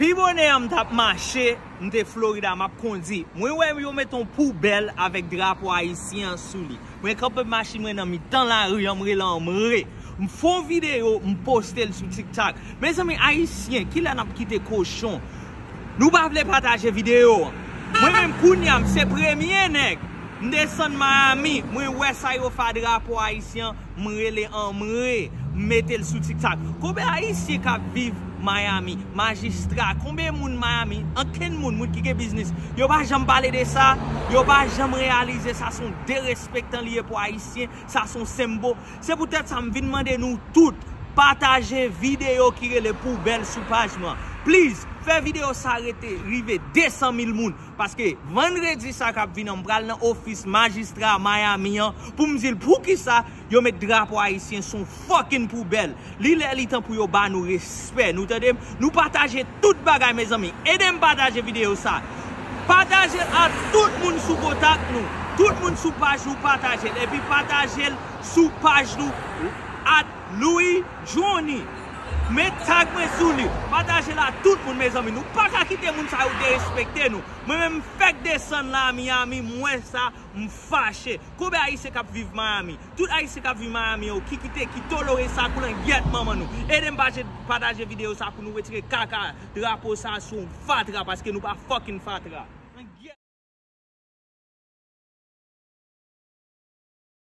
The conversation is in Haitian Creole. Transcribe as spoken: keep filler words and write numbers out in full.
Pi bonè an m t ap mache, m te Florida, m ap kondi. Mwen wè yo met yon poubèl avèk drapo ayisyen an sou li. Mwen kanpe machin mwen nan mitan lari an, m rele an m re. M fè yon videyo, m poste l sou TikTok. Mezanmi, ayisyen, kilè n ap kite kochon? Nou pa vle pataje videyo an. Mwen menm kounye a, m se premye nèg. M desann Miami, mwen wè sa yo fè drapo ayisyen an, m rele an m re, m mete l sou TikTok. Konbyen ayisyen k ap viv Miami, majistra, konbyen moun Miami, ankenn moun, moun ki gen biznis, yo pa janm pale de sa, yo pa janm reyalize sa se yon derespektan li ye pou ayisyen, sa se yon senbo. Se poutèt sa m vin mande nou tout, pataje videyo ki rele poubèl sou paj mwen. Please, fè videyo sa rete rive de san mil moun. Paske vandredi sa k ap vin an, m pral nan ofis majistra Miami an pou m di l poukisa yo met drapo ayisyen sou yon fucking poubèl. Li lè li tan pou yo ba nou respè. Nou tande m? Nou pataje tout bagay, mezanmi. Ede m pataje videyo sa. Pataje l a tout moun sou kontak nou. Tout moun sou paj nou pataje l. Epi pataje l sou paj nou at Louis Johnny. Men tag mwen sou li. Pataje l a tout moun, mezanmi. Nou pa ka kite moun sa yo derespekte nou. Mwen menm m fèk desann la Miami, m wè sa, m fache. Konbyen ayisyen k ap viv Miami? Tout ayisyen k ap viv Miami yo ki kite, ki tolore sa kou langyèt manman nou. Ede m pataje, pataje videyo sa pou nou retire kaka drapo sa sou fatra, paske nou pa fucking fatra.